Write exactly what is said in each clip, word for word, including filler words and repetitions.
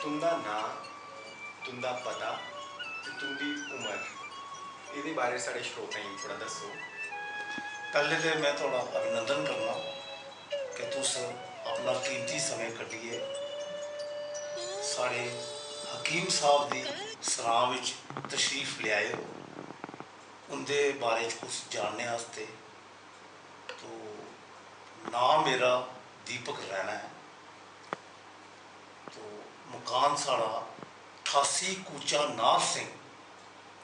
तुं'दा नांऽ, तुं'दा पता ते तुं'दी उमर, एह्दे बारै साढ़े श्रोताएं गी थोह्ड़ा दस्सो। पैह्लें ते में थुआढ़ा अभिनंदन करना कि तुस अपना कीमती समें कड्ढियै साढ़े हकीम साहब दी सरां बिच तशरीफ लेआए ओ। उं'दे बारे च कुछ जानने आस्तै। तो नांऽ मेरा दीपक रैना ऐ। तो मकान साढ़ा ठासी कूचा नाहर सिंह,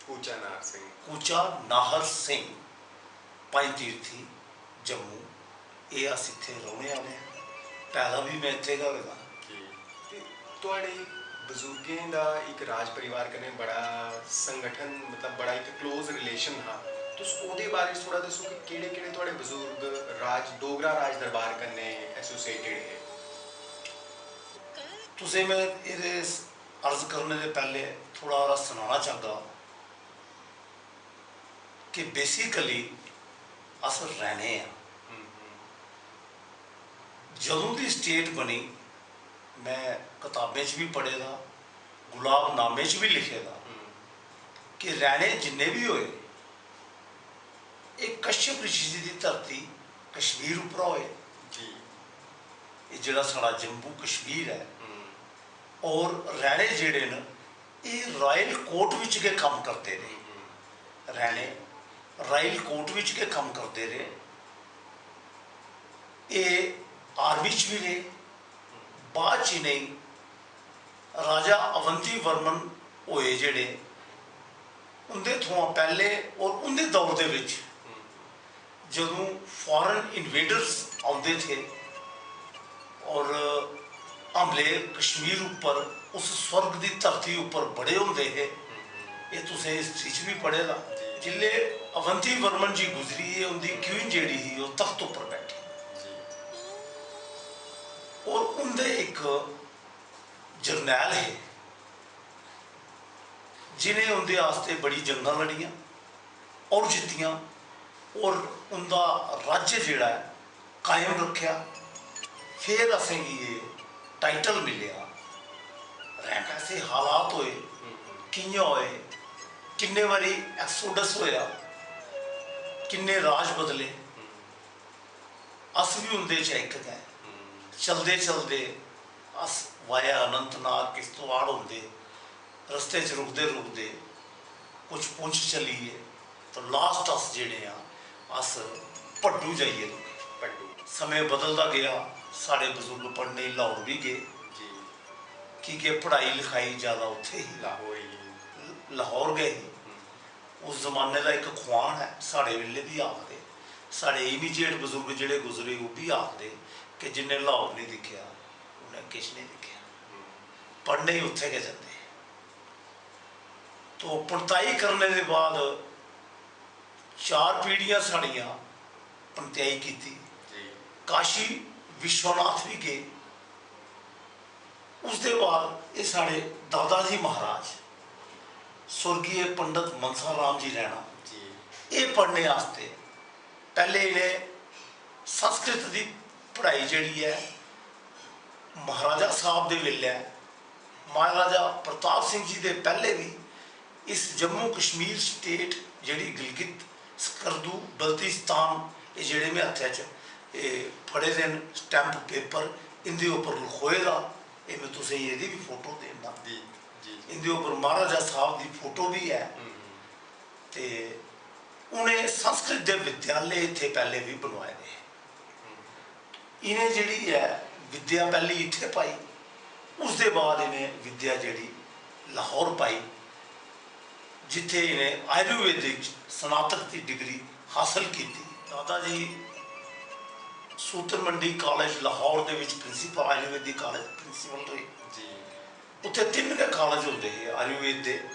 कूचा नाहर सिंह। कूचा नाहर सिंह, पंजतीर्थी, जम्मू। एह् अस इत्थै रौह्ने आह्ले आं। पैदा बी में इत्थै गै होए दा। जी। ते थुआढ़े बजुर्गें दा इक राज परिवार कन्नै बड़ा संगठन, मतलब बड़ा इक क्लोज रिलेशन हा। तुस ओह्दे बारे च थोह्ड़ा दस्सो कि केह्ड़े-केह्ड़े थुआढ़े बजुर्ग राज, डोगरा राज दरबार कन्नै एसोसिएटेड हे? तुसें में एह्दे अर्ज करने दे पैह्ले थोह्ड़ा हारा सनाना चाहगा कि बेसिकली अस रैने आं। हम्म, हम्म। जदूं दी स्टेट बनी, में कताबें च बी पढ़े दा, गुलाबनामे च बी लिखे दा हम्म। कि रैने जिन्ने बी होए, एह् कश्यप ऋषि जी दी धरती कश्मीर उप्परा होए। जी। एह् जेह्ड़ा साढ़ा जम्मू कश्मीर ऐ, हम्म। और रैने जेह्ड़े न, एह् रायल कोर्ट बिच गै कम्म करदे रेह्। हम्म। रैने रायल कोर्ट बिच गै कम्म करदे रेह्। एह् आर्मी च बी रेह्। बाद च इ'नेंगी राजा अवंती वर्मन होए जेह्ड़े, उं'दे थमां पैह्ले और उं'दे दौर दे बिच जदूं फॉरेन इन्वेडर्स औंदे थे और हमले कश्मीर उप्पर, उस स्वर्ग दी धरती उप्पर बड़े होंदे हे। एह् तुसें हिस्ट्री च बी पढ़े दा। जिसलै अवंती वर्मन जी गुजरी गे, उं'दी क्वीन जेह्ड़ी ही, ओह् तख्त उप्पर बैठी। और उं'दे इक जरनैल हे, जि'नें उं'दे आस्तै बड़ी जंगां लड़ियां और जित्तियां, और उं'दा राज्य जेह्ड़ा ऐ, कायम रक्खेआ। फिर असेंगी एह् टाइटल मिलेआ रैना। कैसे हालात होए, कि'यां होए, किन्ने बारी एक्सोडस होएआ, किन्ने राज बदले, अस बी उं'दे च इक गै। चलदे चलदे अस वाया अनंतनाग, किश्तवाड़ होंदे, रस्ते च रुकदे रुकदे कुछ पुंछ चली गे, तो लास्ट अस जेह्ड़े आं, अस भड्डू जाइयै रुके। भड्डू। समें बदलदा गेआ, साढ़े बजुर्ग पढ़ने गी लाहौर बी गे। जी। की के पढ़ाई लखाई ज्यादा उत्थै ही। लाहौर ही। ल-, लाहौर गै ही। हम्म। उस जमाने दा इक खुआन ऐ, साढ़े बेल्ले बी आखदे, साढ़े इमीडिएट बजुर्ग जेह्ड़े गुजरे, ओह् बी आखदे कि जिन्ने लाहौर नहीं दिक्खेआ, उ'नें किश नहीं दिक्खेआ। हम्म। पढ़ने गी उत्थै गै जंदे हे। तो पढ़ताई करने दे बाद चार पीढ़ियां साढ़ियां पढ़ताई कीती। जी। Kashi Vishwanath be gay. उसदे बाद एह् साढ़े दादा जी महाराज स्वर्गीय पंडित मनसा राम जी रैना, जी। एह् पढ़ने आस्तै पैह्ले इ'नें संस्कृत दी पढ़ाई जेह्ड़ी ऐ, महाराजा साहब दे बेल्लै, महाराजा प्रताप सिंह जी दे पैह्ले बी इस जम्मू कश्मीर स्टेट, जेह्ड़ी गिलगित, स्कर्दू, बल्तिस्तान, एह् जेह्ड़े में हत्थै च एह् फड़े दे न स्टैंप पेपर, इं'दे उप्पर लखोए दा, एह् में तुसें गी एह्दी बी फोटो देना। जी, जी, जी। इं'दे उप्पर महाराजा साहब दी फोटो बी ऐ। हम्म। ते उ'नें संस्कृत दे विद्यालय इत्थै पैह्ले बी बनवाए दे हे। इ'नें जेह्ड़ी ऐ विद्या पैह्ली इत्थै पाई, उसदे बाद इ'नें विद्या जेह्ड़ी लाहौर पाई, जित्थै इ'नें आयुर्वेदिक स्नातक दी डिग्री हासल कीती। दादा जी सूतर मंडी कालेज लाहौर दे बिच प्रिंसिपल, आयुर्वेदिक कालेज प्रिंसिपल रेह्। जी। उत्थै तिन्न गै कालेज होंदे हे आयुर्वेद दे,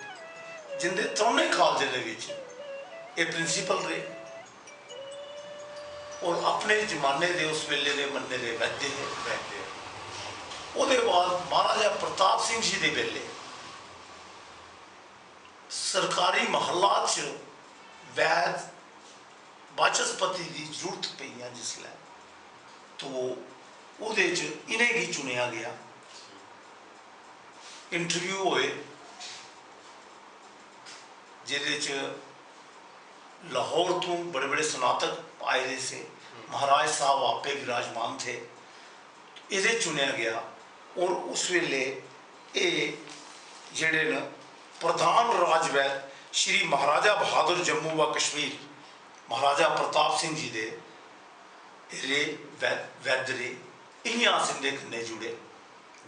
जिंदे त्रौनें कालेजें दे बिच एह् प्रिंसिपल रेह् और अपने जमाने दे, उस बेल्ले दे मन्ने दे वैद्य हे। वैद्य। ओह्दे बाद महाराजा प्रताप सिंह जी दे बेल्ले सरकारी महल्लात च वैद, वाचस्पति दी जरूरत पेइयां जिसलै, तो ओह्दे च इ'नेंगी चुनेआ गेआ। इंटरव्यू होए, जेह्दे च लाहौर तों बड़े बड़े स्नातक आए दे से। महाराज साहब आपे विराजमान थे। एह्दे चुनेआ गेआ और उस बेल्ले एह् जेह्ड़े न प्रधान राजवैद श्री महाराजा बहादुर जम्मू व कश्मीर महाराजा प्रताप सिंह जी दे रे वै-, वैद्य रे। इ'यां अस इं'दे कन्नै जुड़े।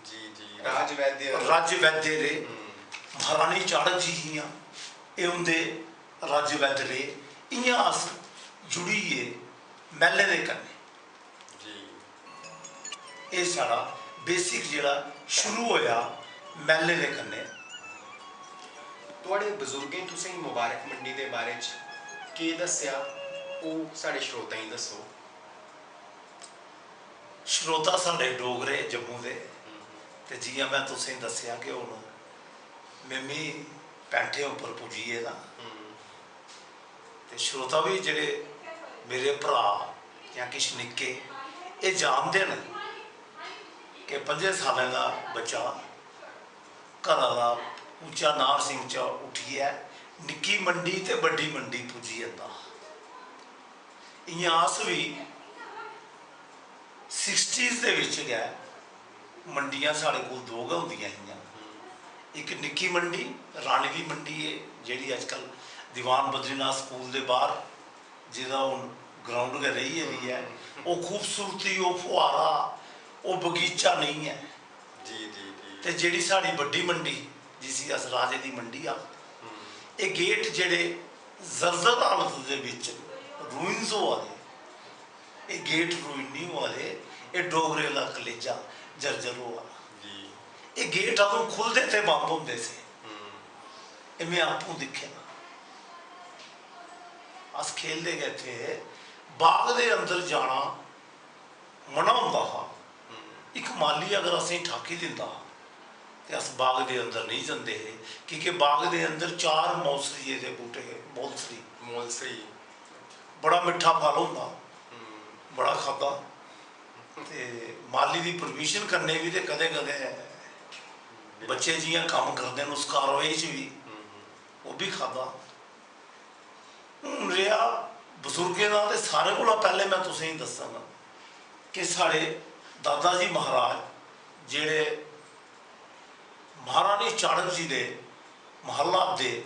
जी, जी। राजवैद्य। राजवैद्य रे। हम्म। महारानी चाड़क जी हियां, एह् उं'दे राजवैद्य रे। इ'यां अस जुड़ी गे मैह्लें दे कन्नै। जी। एह् साढ़ा बेसिक जेह्ड़ा शुरू होएआ मैह्लें दे कन्नै। थुआढ़े बजुर्गें तुसेंगी मुबारक मंडी दे बारे च केह् दस्सेआ, ओह् साढ़े श्रोताएं गी दस्सो। श्रोता साढ़े डोगरे जम्मू दे, हम्म। ते जि'यां में तुसेंगी दस्सेआ कि हून में मी पैंठे उप्पर पुज्जी गेदा। हम्म। ते श्रोता बी जेह्ड़े मेरे भ्राऽ जां किश निक्के, एह् जानदे न कि पंजें सालें दा बच्चा घरा दा उच्चा नाहर सिंह चा उट्ठियै निक्की मंडी ते बड्डी मंडी पुज्जी जंदा। इ'यां अस बी सिक्सटीज़ दे बिच गै मंडियां साढ़े कोल दो गै होंदियां हियां। इक निक्की मंडी, रानी दी मंडी ऐ, जेह्ड़ी अजकल दीवान बद्रीनाथ स्कूल दे बाह्र, जेह्दा हून ग्राउंड गै रेही गेदी ऐ। ओह् खूबसूरती, ओह् फुहारा, ओह् बगीचा नेईं ऐ। जी, जी, जी। ते जेह्ड़ी साढ़ी बड्डी मंडी, जिसी अस राजे दी मंडी आखदे, हम्म। एह् गेट जेह्ड़े जर्जर हालत दे बिच, रूइंस होआ दे, एह् गेट रूइन निं होआ दे, एह् डोगरे दा कलेजा जर्जर होआ दा। जी। एह् गेट अदूं खु'लदे ते बंद होंदे से। हम्म। एह् में आपूं दिक्खे दा। अस खेलदे गै थे, बाग दे अंदर जाना मना होंदा हा। हम्म। इक माली अगर असेंगी ठाकी दिंदा हा ते अस बाग दे अंदर नेईं जंदे हे, की के बाग दे अंदर चार मौसरिये दे बूह्टे हे। मौसरी। मौसरी। बड़ा मिट्ठा फल होंदा। हम्म। बड़ा खाद्धा। ते माली दी परमिशन कन्नै बी ते कदें-कदें बच्चे जि'यां कम्म करदे न उस कारवाई च बी, हम्म। ओह् बी खाद्धा। हून रेहा बजुर्गें दा, ते सारें कोला पैह्लें में तुसेंगी दस्सङ कि साढ़े दादा जी महाराज जेह्ड़े महारानी चाणक जी दे महल्ला दे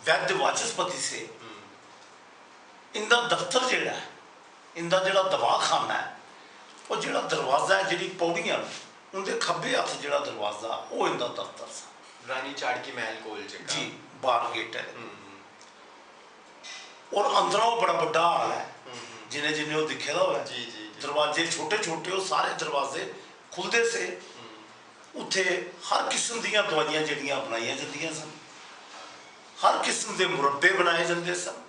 वैद्य वाचस्पति से, हम्म। इंदा दफ्तर जेह्ड़ा ऐ, इंदा जेह्ड़ा दवाखाना ऐ, ओह् जेह्ड़ा दरवाजा ऐ, जेह्ड़ी पौड़ियां न, उंदे खब्बे हत्थ जेह्ड़ा दरवाजा, ओह् इंदा दफ्तर सा। रानी चाड़की मैह्ल कोल जेह्का। जी, बार गेट ऐ। हम्म। और अंदरा ओह् बड़ा बड्डा हाल ऐ। हम्म। जिन्ने, जिन्ने ओह् दिक्खे दा होऐ। जी, जी, जी। दरवाजे छोटे-छोटे, ओह् सारे दरवाजे खु'लदे से। हम्म। उत्थे हर किस्म दियां दवाइयां जेह्ड़ियां बनाइयां जंदियां सन, हर किस्म दे मुरब्बे बनाए जंदे सन।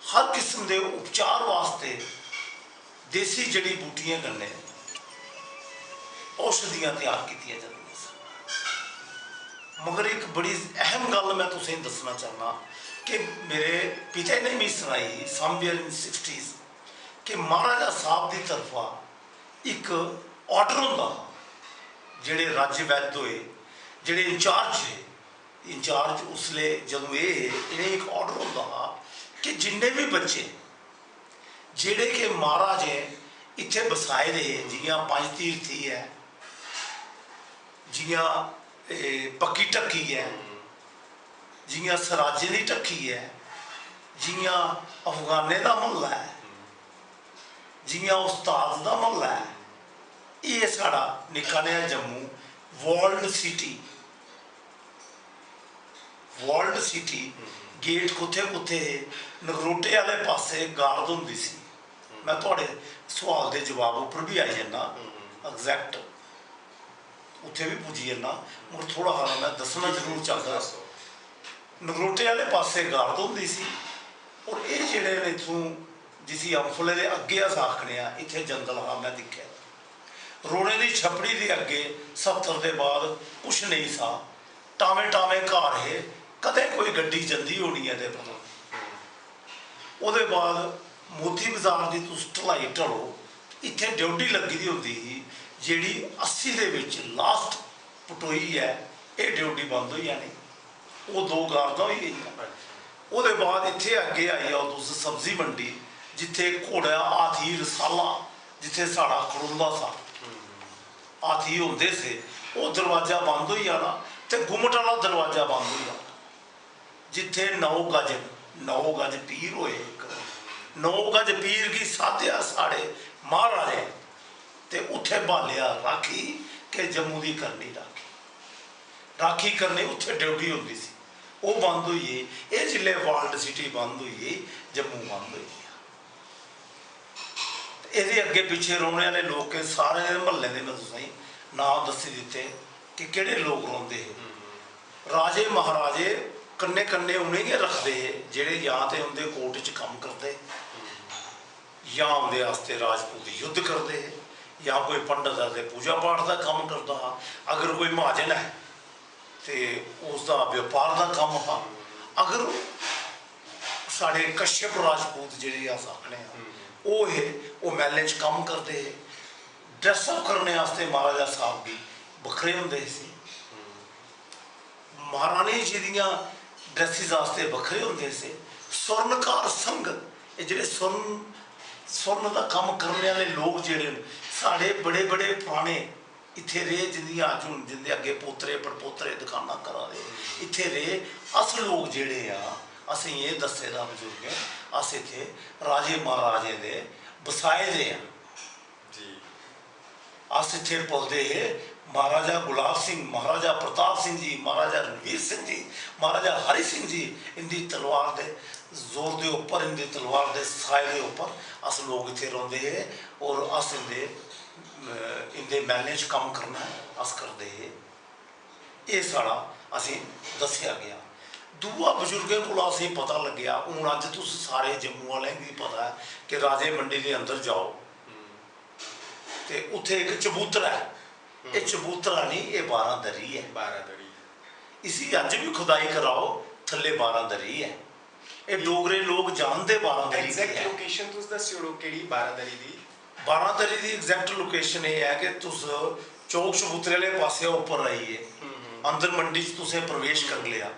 हर किस्म दे उपचार वास्ते देसी जड़ी बूटियें कन्नै औषधियां त्यार कीतियां जंदियां सन। मगर इक बड़ी अहम गल्ल में तुसेंगी दस्सना चाह्न्नां कि मेरे पिता ने मिगी सनाई ही, somewhere in sixties, कि महाराजा साहब दी तरफा इक आर्डर होंदा हा, जेह्ड़े राज्य वैद्य होए, जेह्ड़े इंचार्ज हे, इंचार्ज उसले जदूं एह् हे, इ'नें इक आर्डर होंदा हा कि जिन्ने बी बच्चे जेह्ड़े कि महाराजें इत्थै बसाए दे हे, जि'यां पंज तीर्थी ऐ, जि'यां एह् पक्की ढक्की ऐ, जि'यां सराजें दी ढक्की ऐ, जि'यां अफगानें दा म्हल्ला ऐ, जि'यां उस्ताद दा म्हल्ला ऐ, एह् साढ़ा निक्का नेहा Jammu, walled city। Walled city, gate कुत्थै कुत्थै हे? नगरोटे आह्ले पासै गार्द होंदी सी। में थुआढ़े सोआल दे जवाब उप्पर बी आई जन्ना, exact उत्थै बी पुज्जी जन्ना, मगर थोह्ड़ा हारा में दस्सना जरूर चांह्दा। नगरोटे आह्ले पासै गार्द होंदी सी, और एह् जेह्ड़े न इत्थूं, जिसी अम्फले दे अग्गें अस आखने आं, इत्थै जंगल हा, में दिक्खेआ। रोड़े दी छपड़ी दे अग्गें सत्तर दे बाद कुछ नेईं सा, टामें टामें घर हे, कदें कोई गड्डी जंदी होनी ऐ ते पता नेईं। ओह्दे बाद मोती बजार दी तुस ढलाई ढलो, इत्थै ड्योढ़ी लग्गी दी होंदी ही, जेह्ड़ी अस्सी दे बिच लास्ट पटोई ऐ, एह् ड्योढ़ी बंद होई जानी। ओह् दो गारदां होई गेइयां। ओह्दे बाद इत्थै अग्गें आई जाओ तुस सब्जी मंडी, जित्थै घोड़ा हाथी रसाला, जित्थै साढ़ा खड़ोंदा सा, हाथी होंदे से, ओह् दरवाजा बंद होई जाना ते गुम्मट आह्ला दरवाजा बंद होई जाना। जित्थै नौ गज, नौ गज पीर होए इक, नौ गज पीर गी साधेआ साढ़े महाराजें ते उत्थै ब्हालेआ राखी के जम्मू दी करनी राखी। राखी करनी उत्थै ड्योढ़ी होंदी सी, ओह् बंद होई गेई। एह् जिसलै वॉल्ड सिटी बंद होई गेई, जम्मू बंद होई गेआ। ते एह्दे अग्गें पिच्छें रौह्ने आह्ले लोकें सारे दे म्हल्ले दे में तुसेंगी नांऽ दस्सी दित्ते कि केह्ड़े लोक रौंह्दे हे। राजे महाराजे कन्नै कन्नै उ'नें गै रखदे हे जेह्ड़े जां ते उं'दे कोर्ट च कम्म करदे जां उं'दे आस्तै राजपूत युद्ध करदे हे जां कोई पंडत ऐ ते पूजा पाठ दा कम्म करदा हा। अगर कोई महाजन ऐ ते उसदा व्यापार दा कम्म हा। अगर साढ़े कश्यप राजपूत जेह्ड़े अस आखने आं, ओह् हे, ओह् मैह्लें च कम्म करदे हे। ड्रैसअप करने आस्तै महाराजा साहब गी बक्खरे होंदे हे सी। महारानी जी दियां ड्रैसिस आस्तै बक्खरे होंदे से। स्वर्णकार संघ, एह् जेह्ड़े स्वर्ण, स्वर्ण दा कम्म करने आह्ले लोक जेह्ड़े न, साढ़े बड़े बड़े पराने इत्थै रेह्, जिंदियां अज्ज हून, जिंदे अग्गें पोतरे पड़पोतरे दकानां करा दे, इत्थै रेह्। अस लोक जेह्ड़े आं, असेंगी एह् दस्से दा बजुर्गें, अस इत्थै राजे महाराजें दे बसाए दे आं। जी। अस इत्थै पलदे हे। महाराजा गुलाब सिंह, महाराजा प्रताप सिंह जी, महाराजा रणवीर सिंह जी, महाराजा हरि सिंह जी, इंदी तलवार दे जोर दे उप्पर, इंदी तलवार दे साए दे उप्पर अस लोक इत्थै रौंह्दे हे और अस इंदे, अ, इंदे मैह्लें च कम्म करना अस करदे हे। एह् साढ़ा असें दस्सेआ गेआ। दूआ बजुर्गें कोला असें पता लग्गेआ, हून अज्ज तुस सारे जम्मू आह्लें गी पता ऐ कि राजे मंडी दे अंदर जाओ, ते उत्थै इक चबूतरा ऐ। एह् चबूतरा निं, एह् बारां दरी ऐ। बारां दरी। इसी अज्ज बी खुदाई कराओ, थल्ले बारां दरी ऐ। एह् डोगरे लोक जानदे बारां दरी केह् ऐ। एग्जैक्ट लोकेशन तुस दस्सी ओड़ो केह्ड़ी बारां दरी दी? बारां दरी दी एग्जैक्ट लोकेशन एह् ऐ कि तुस चौक चबूतरे आह्ले पासेआ उप्पर आई गे, अंदर मंडी च तुसें प्रवेश करी लेआ।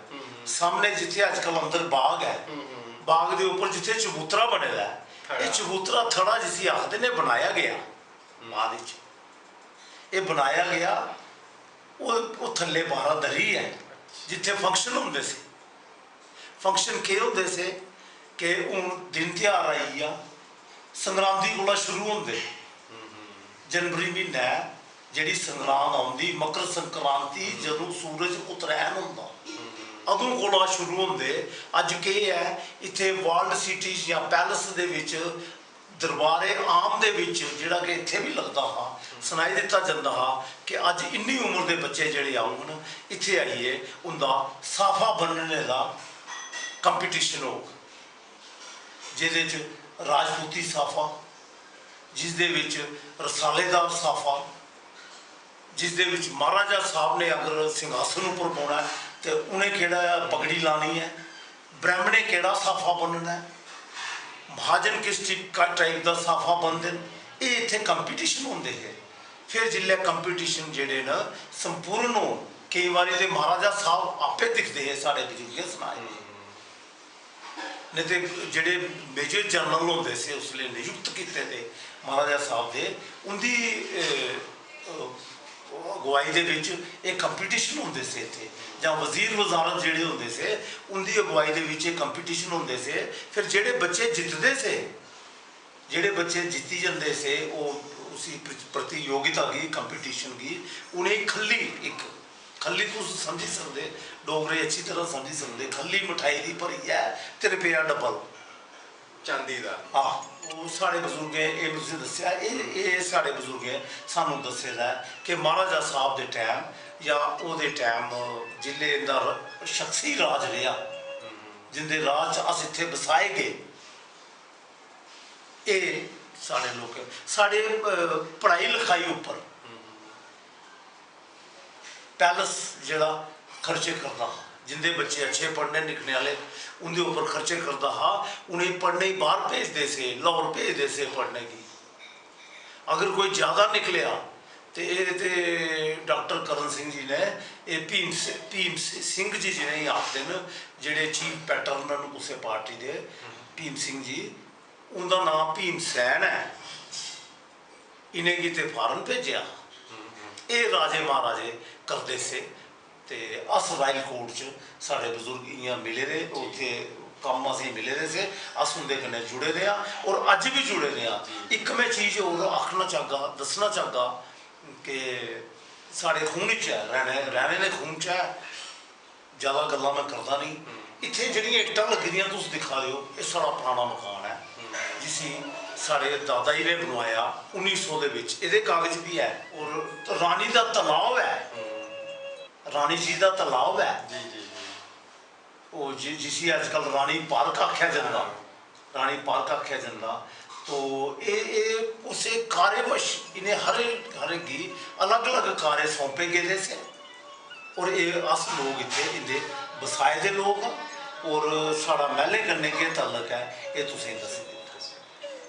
सामनै जित्थै अजकल अंदर बाग ऐ, बाग दे उप्पर जित्थै चबूतरा बने दा ऐ, एह् चबूतरा थड़ा जिसी आखदे न, बनाया गेआ बाद च। एह् बनाया गेआ, ओह्, ओह् थल्ले बारां दरी ऐ, जित्थै फंक्शन होंदे से। फंक्शन केह् होंदे से कि हून दिन तेहार आई गेआ, संगरांदी कोला शुरू होंदे। जनवरी म्हीनै जेह्ड़ी संगरांद औंदी, मकर संक्रांति, जदूं सूरज उत्तरायण होंदा, अदूं कोला शुरू होंदे। अज्ज केह् ऐ, इत्थै वॉल्ड सिटी जां पैलेस दे बिच, दरबारे आम दे बिच, जेह्ड़ा कि इत्थै बी लगदा हा, सनाई दित्ता जंदा हा कि अज्ज इन्नी उम्र दे बच्चे जेह्ड़े औङन, इत्थै आइयै उं'दा साफा ब'न्नने दा कंपीटिशन होग, जेह्दे च राजपूती साफा, जिसदे बिच रसालेदार साफा, जिसदे बिच महाराजा साहब ने अगर सिंहासन उप्पर बौह्ना ऐ ते उ'नें केह्ड़ा पगड़ी लानी ऐ, ब्राह्मणें केह्ड़ा साफा ब'न्नना ऐ, महाजन किस टिप-, का-, टाइप दा साफा ब'नदे न, एह् इत्थै कंपीटिशन होंदे हे। फिर जिसलै कंपीटिशन जेह्ड़े न संपूर्ण होन, केईं बारी ते महाराजा साहब आपे दिखदे हे, साढ़े बजुर्गें सनाए दे। नेईं ते जेह्ड़े मेजर जनरल होंदे से उसलै नियुक्त कीते दे महाराजा साहब दे, उं'दी, ए, अ, अगुआई दे बिच एह् कंपीटिशन होंदे से इत्थै, जां वजीर वजारत जेह्ड़े होंदे से, उं'दी अगुआई दे बिच एह् कंपीटिशन होंदे से। फिर जेह्ड़े बच्चे जितदे से, जेह्ड़े बच्चे जित्ती जंदे से, ओह् उसी प्र-, प्रतियोगिता गी, कंपीटिशन गी, उ'नेंगी खल्ली इक, खल्ली तुस समझी सकदे, डोगरे अच्छी तरह समझी सकदे, खल्ली मठाई दी भरियै ते रपेआ डबल। चांदी दा। आह, ओह् साढ़े बजुर्गें एह् तुसें दस्सेआ, एह्, एह् साढ़े बजुर्गें सानूं दस्से दा ऐ कि महाराजा साहब दे टैम जां ओह्दे टैम जिल्लै इं'दा र-, शख्सी राज रेहा, जिंदे राज च अस इत्थै बसाए गे, एह् साढ़े लोकें, साढ़े, अ, पढ़ाई लखाई उप्पर पैलेस जेह्ड़ा खर्चे करदा हा, जिंदे बच्चे अच्छे पढ़ने लिखने आह्ले, उं'दे उप्पर खर्चे करदा हा, उ'नेंगी पढ़ने गी बाह्र भेजदे से, लाहौर भेजदे से पढ़ने गी। अगर कोई ज्यादा निकलेआ ते एह् ते डॉक्टर करण सिंह जी ने, एह् भीम सि-, भीम सि-, सिंह जी जि'नेंगी आखदे न, जेह्ड़े चीफ पैटर्न न कुसै पार्टी दे, भीम सिंह जी, उं'दा नांऽ भीम सैन ऐ। इ'नेंगी ते फारन भेजेआ। एह् राजे महाराजे करदे से। ते अस रायल कोर्ट च साढ़े बजुर्ग इ'यां मिले दे, उत्थै कम्म असें मिले दे से, अस उं'दे कन्नै जुड़े दे आं और अज्ज बी जुड़े दे आं। इक में चीज होर आखना चाहगा, दस्सना चाहगा कि साढ़े खून च ऐ, रैह्ने, रैह्ने दे खून च ऐ। ज्यादा गल्लां में करदा नेईं। इत्थै जेह्ड़ियां इट्टां लग्गी दियां तुस दिक्खा दे ओ, एह् साढ़ा पराना मकान ऐ, जिसी साढ़े दादा जी ने बनवाया उन्नी सौ दे बिच। एह्दे कागज बी ऐ। और रानी दा तलाऽ ऐ, रानी जी दा तलाऽ ऐ। जी, जी, जी। ओह् जि-, जिसी अजकल रानी पार्क आखेआ जंदा, रानी पार्क आखेआ जंदा। तो एह्, एह् कुसै कार्यवश इ'नें हर, हर गी अलग-अलग कार्य सौंपे गेदे से। और एह् अस लोक इत्थै इं'दे बसाए दे लोक आं। और साढ़ा मैह्लें कन्नै केह् तल्लक ऐ, एह् तुसेंगी दस्सी दित्ता।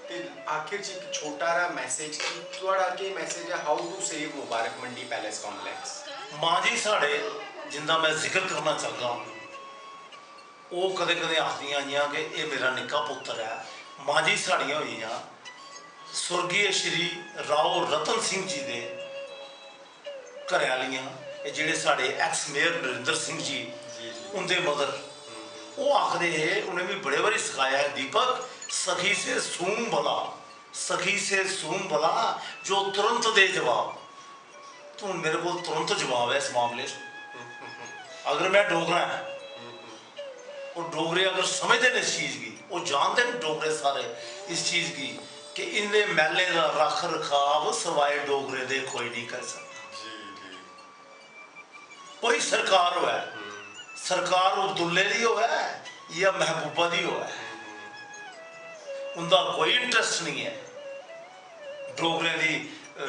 ते आखिर च इक छोटा हारा मैसेज, कि थुआढ़ा केह् मैसेज ऐ, how to save Mubarak Mandi Palace Complex? मां जी साढ़े, जिंदा में जिक्र करना चाहगा, ओह् कदें-कदें आखदियां हियां कि एह् मेरा निक्का पुत्तर ऐ। मां जी साढ़ियां होई गेइयां स्वर्गीय श्री राव रतन सिंह जी दे घरै आह्लियां, एह् जेह्ड़े साढ़े ex mayor नरेंद्र सिंह जी, जी, जी। उं'दे mother, हम्म। ओह् आखदे हे, उ'नें मिगी बड़े बारी सखाया ऐ, "दीपक, सखी से सूं भला, सखी से सूं भला, जो तुरंत दे जवाब।" ते हून मेरे कोल तुरंत जवाब ऐ इस मामले च। अगर में डोगरा ऐं, और डोगरे अगर समझदे न इस चीज गी, ओह् जानदे न डोगरे सारे इस चीज गी कि इं'दे मैह्लें दा रक्ख रखाव सवाए डोगरे दे कोई निं करी सकदा। जी, जी। कोई सरकार होऐ, हम्म। सरकार अब्दुल्ले दी होऐ जां महबूबा दी होऐ, हम्म। उं'दा कोई interest निं ऐ डोगरें दी, अ,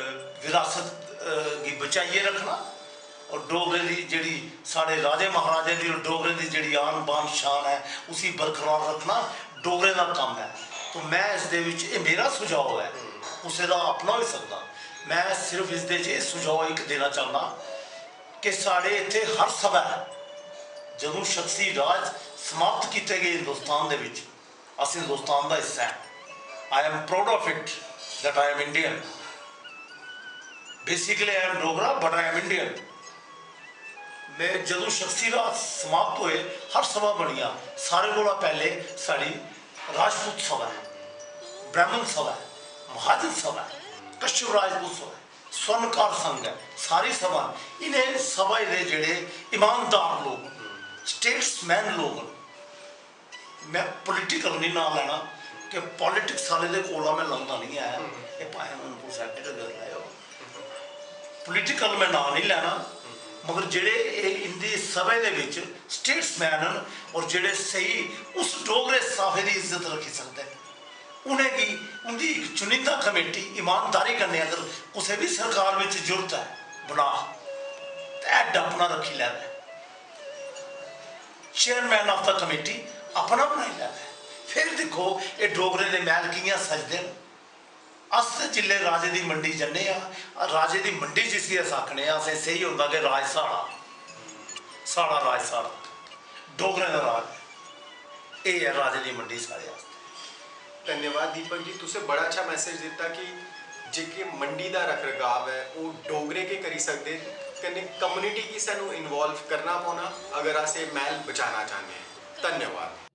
विरासत, अ, गी बचाइयै रक्खना। और डोगरें दी जेह्ड़ी साढ़े राजे महाराजें दी और डोगरें दी जेह्ड़ी आन बान शान ऐ, उसी बरकरार रक्खना डोगरें दा कम्म ऐ। तो में इसदे बिच, एह् मेरा सुझाव ऐ, कुसै दा अपना होई सकदा, में सिर्फ इसदे च एह् सुझाव इक देना चाह्न्नां कि साढ़े इत्थै हर सभा, जदूं शख्सी राज समाप्त कीते गे हिंदुस्तान दे बिच, अस हिंदुस्तान दा हिस्सा ऐ। I am proud of it that I am Indian. Basically, I am Dogra, but I am Indian. में जदूं शख्सी राज समाप्त होए, हर सभा बनियां, सारे कोला पैह्ले साढ़ी राजपूत सभा ऐ, ब्राह्मण सभा ऐ, महाजन सभा ऐ, कश्यप राजपूत सभा ऐ, स्वर्णकार संघ ऐ, सारी सभा न। इ'नें सभा दे जेह्ड़े ईमानदार लोक न, statesman लोक न, में political निं नांऽ लैना कि politics आह्ले दे कोला में लंघदा निं ऐ, एह् भाएं हून कुसै केह् करी लैओ, political में नांऽ निं लैना, मगर जेह्ड़े एह् इं'दी सभा दे बिच statesman न और जेह्ड़े स्हेई उस डोगरे साफे दी इज्जत रक्खी सकदे न, उ'नेंगी उं'दी इक चुनिंदा कमेटी ईमानदारी कन्नै अगर कुसै बी सरकार बिच जरूरत ऐ बना, ते head अपना रक्खी लैवै, chairman of the committee अपना बनाई लैवै। फिर दिक्खो, एह् डोगरें दे मैह्ल कि'यां सजदे न। अस ते जिसलै राजे दी मंडी जन्ने आं, राजे दी मंडी जिसी अस आखने आं, असें सेही होंदा कि राज साढ़ा, साढ़ा राज साढ़ा, डोगरें दा राज। एह् ऐ राजे दी मंडी साढ़े आस्तै। धन्यवाद दीपक जी, तुसें बड़ा अच्छा message दित्ता कि जेह्के मंडी दा रख रखाव ऐ, ओह् डोगरे गै करी सकदे, कन्नै community गी सानूं involve करना पौना अगर अस एह् मैह्ल बचाना चाह्न्ने आं। धन्यवाद।